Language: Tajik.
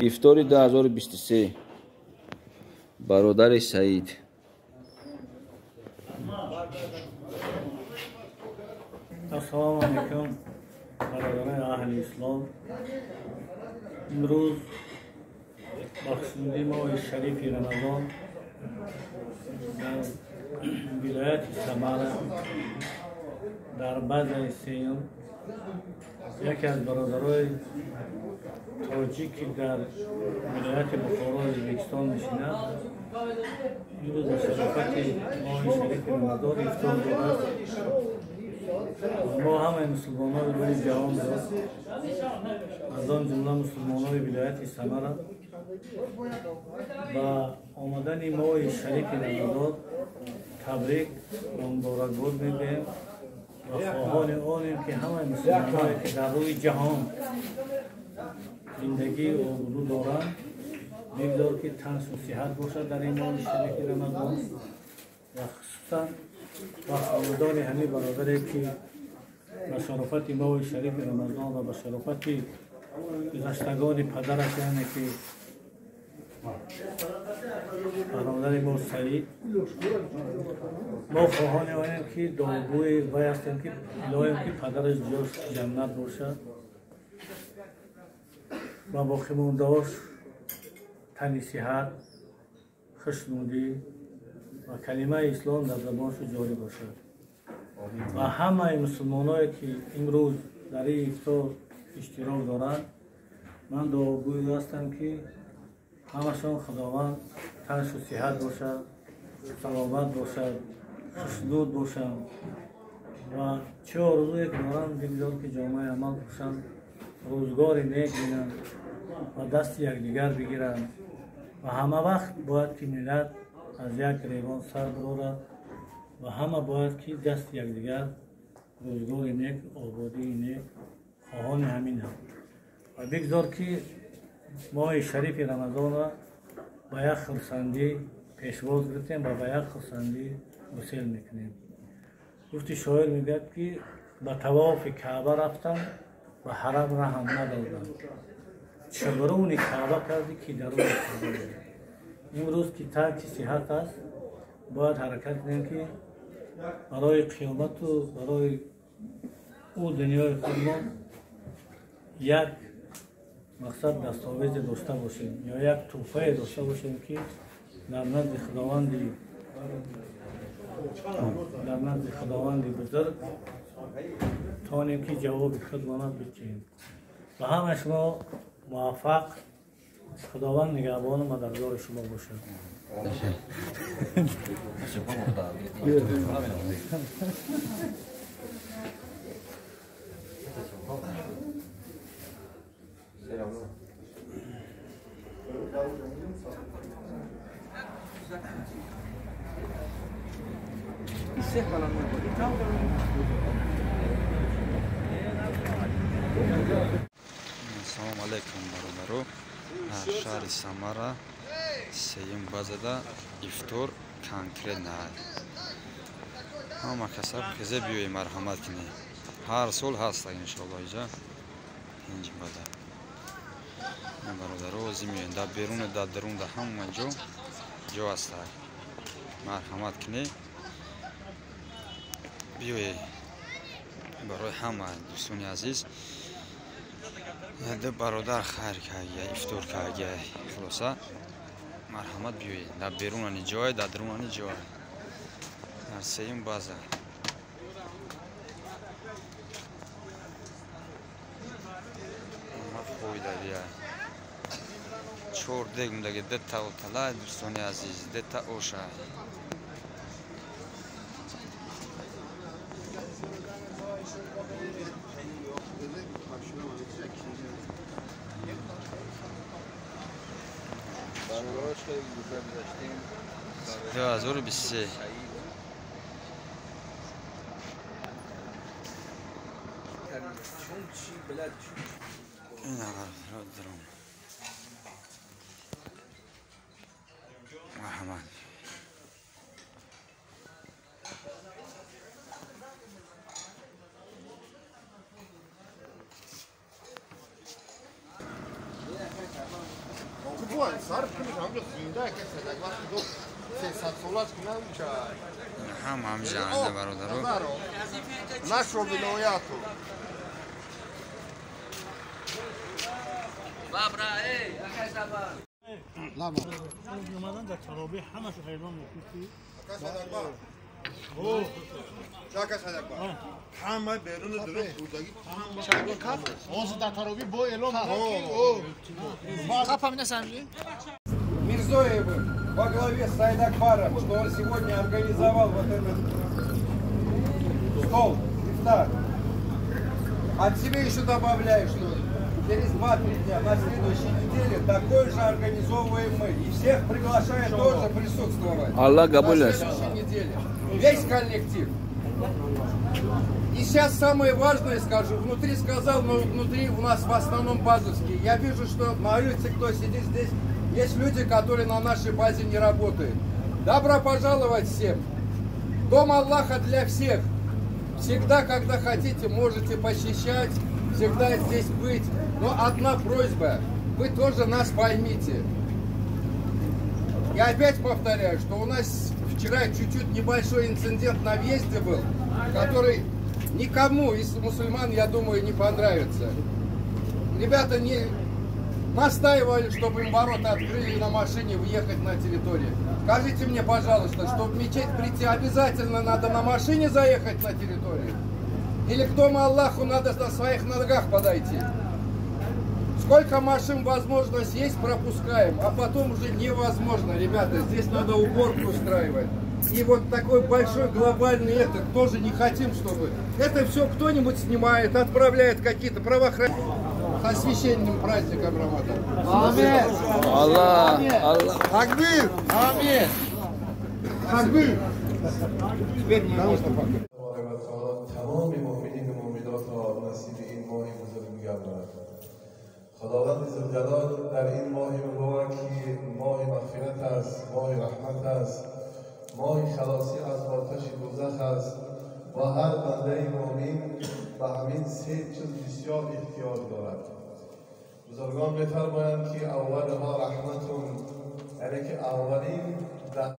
Ифтори 2023 бародари Саид. Ассалому алайкум, бародарони аҳли ислом. Имрӯз бахшунди моҳи шарифи Рамазон дар вилояти Самара дар базаи сеюм яке аз бародарои тоҷик, ки дар вилояти Бухорои Ӯзбекистон мешинад, имрӯз ба шарофати моҳи шарифи Рамазон ифтор дорад. Мо ҳамаи мусулмонони рӯи ҷаҳонро, аз он ҷумла мусулмонони вилояти Самара, ба омадани моҳи шарифи Рамазон табрик ва муборакбод мегӯем ва хоҳони онем, ки ҳамаи мусулмоное, ки дар рӯи ҷаҳон зиндагӣ обрӯ доранд, бигзор ки таншу сиҳат бошад дар ин моҳи шарифи Рамазон ва хусусан ба хонадони ҳамин бародаре, ки ба шарофати моҳи шарифи Рамазон ва ба шарофати гузаштагони падараш, яъне ки бародари мо Саид, мо хоҳони онем, ки дуогӯи вай ҳастем, ки илоҳем, ки падараш ҷош ҷаннат бошад ва боқимондаош тани сиҳат, хушнудӣ ва калимаи ислом дар забоншу ҷорӣ бошад. Ва ҳамаи мусулмоное, ки имрӯз дар ин ифтор иштирок доранд, ман дуогӯй ҳастам, ки ҳамашон Худованд таншу сиҳат бошад, саломат бошад, хушнуд бошанд ва чӣ орзуе ки доранд, бигзор ки ҷомаи амал пӯшанд, рӯзгори нек бинанд ва дасти якдигар бигиранд. Ва ҳама вақт бояд ки миллат аз як ревон сар бирорад ва ҳама бояд ки дасти якдигар, рӯзгори нек, ободии нек хоҳони ҳаминам. Ва бигзор ки моҳи шарифи Рамазонро ба як хурсандӣ пешвоз гирифтем ва ба як хурсандӣ гусел мекунем. Гуфти шоир мегӯяд, ки ба тавофи Каъба рафтам ва ҳарам раҳам надодам, чӣ буруни Каъба кардӣ, ки даруни Каъба. Имрӯз ки тарки сиҳат аст, бояд ҳаракат кунем, ки барои қиёмату барои ӯ дунёи худмон як мақсад дастовезе дошта бошем ё як тӯҳфае дошта бошем, ки дар назди Худованди бузург тонем, ки ҷавоби худмона бидиҳем. Ба ҳама шумо муваффақ, Худованд нигаҳбону мададгори шумо бошад. Салом алейкум, бародаро. Шаҳри Самара, сеюм базада ифтор конкретно. Ҳама каса хезе биёи, марҳамат кунед. Ҳар сол ҳаста, иншоалло. Иҷа инҷ бада, бародаро, ози меоем дар беруну дар дарун, дар ҳама ҷо ҷо ҳаста. Марҳамат кунед, биёед. Барои ҳама дӯстони азиз, ду бародар хайр карда, ифтор карда. Хулоса, марҳамат, биёед. Дар берунани ҷой, дар дарунани ҷой, дар сеюм база. Фоида бия. Чор дег мудаги, дета отала, дӯстони азиз, дета оша. 2023. Ина, марҳамат. Ҳама ҳамҷаанда, бародаро. Нашу вилояту. Омадан дар таробӣ ҳамашу ҳайрон мекунад ки Ҳама беруни дурун бурдагӣ. Ҳозир дар таробӣ бо эълон. Мирзоевым во главе с Саидакбаром, что он сегодня организовал вот этот стол, ифтар. От себя еще добавляю, что через 2-3 дня, на следующей неделе, такой же организовываем мы. И всех приглашаю тоже присутствовать. Аллах На қабул. следующей неделе. Весь коллектив. И сейчас самое важное скажу. Внутри сказал, но внутри у нас в основном базовские. Я вижу, что на улице, кто сидит здесь, есть люди, которые на нашей базе не работают. Добро пожаловать всем. Дом Аллаха для всех. Всегда, когда хотите, можете посещать, всегда здесь быть. Но одна просьба, вы тоже нас поймите. Я опять повторяю, что у нас вчера чуть-чуть небольшой инцидент на въезде был, который никому из мусульман, я думаю, не понравится. Ребята не настаивали, чтобы им ворота открыли и на машине въехать на территорию. Скажите мне, пожалуйста, чтобы в мечеть прийти, обязательно надо на машине заехать на территорию? Или к дому Аллаху надо на своих ногах подойти? Сколько машин возможность есть, пропускаем, а потом уже невозможно, ребята, здесь надо уборку устраивать. И вот такой большой глобальный этот тоже не хотим, чтобы... Это все кто-нибудь снимает, отправляет какие-то правоохранительные. С освященным праздником Рамадан. Аллах, Аллах. Такбир! Амин! Такбир! Теперь мы можно пока. تبارک و تعالی تمام مؤمنین و مؤمنات را نصیب این ماه بزرگ میگرداند. خداوند ذوالجلال در این ماه مبارک که ماه مغفرت است، ماه رحمت است، ماه خلاصی از آتش دوزخ است و هر بنده مؤمن به همین سه چیز بسیار احتیاج دارد. بزرگان میفرمایند که اولها رحمت، یعنی که اولین